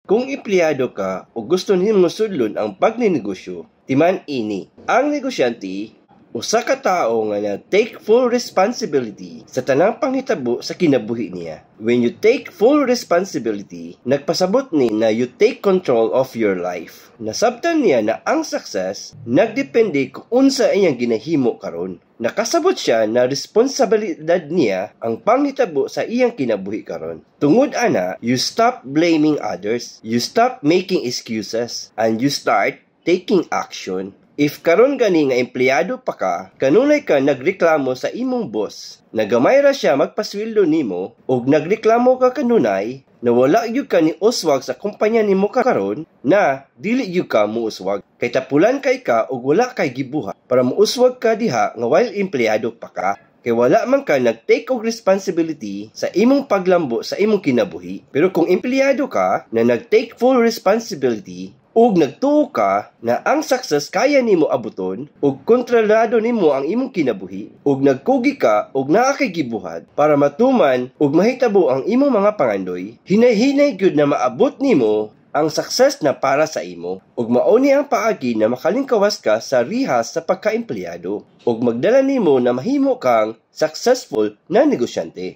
Kung empleyado ka o gusto nimo sudlon ang pagninegosyo, timan ini. Ang negosyante, usa ka tawo nga na take full responsibility sa tanang panghitabo sa kinabuhi niya. When you take full responsibility, nagpasabot ni na you take control of your life. Nasabtan niya na ang success nagdepende kung unsa iyang ginahimo karon. Nakasabot siya na responsibilidad niya ang panghitabo sa iyang kinabuhi karon. Tungod ana, you stop blaming others, you stop making excuses, and you start taking action. If karon gani nga empleyado pa ka, kanunay ka nagreklamo sa imong boss, nagamay ra siya magpasweldo nimo ug nagreklamo ka kanunay na wala gyud ka ni uswag sa kumpanya nimo karon, na dili gyud ka muuswag. Kay tapulan kay ka ug wala kay gibuhat para muuswag ka diha nga while empleyado pa ka. Kay wala man ka nag-take og responsibility sa imong paglambo sa imong kinabuhi. Pero kung empleyado ka na nag-take full responsibility ug nagtuo ka na ang success kaya nimo abuton ug kontrolado nimo ang imong kinabuhi ug nagkugi ka ug naa kay gibuhat para matuman ug mahitabo ang imong mga pangandoy, hinay-hinay gyud na maabot nimo ang success na para sa imo, ug mao ni ang paagi na makalingkawas ka sa rihas sa pagkaempleyado ug magdala nimo na mahimo kang successful na negosyante.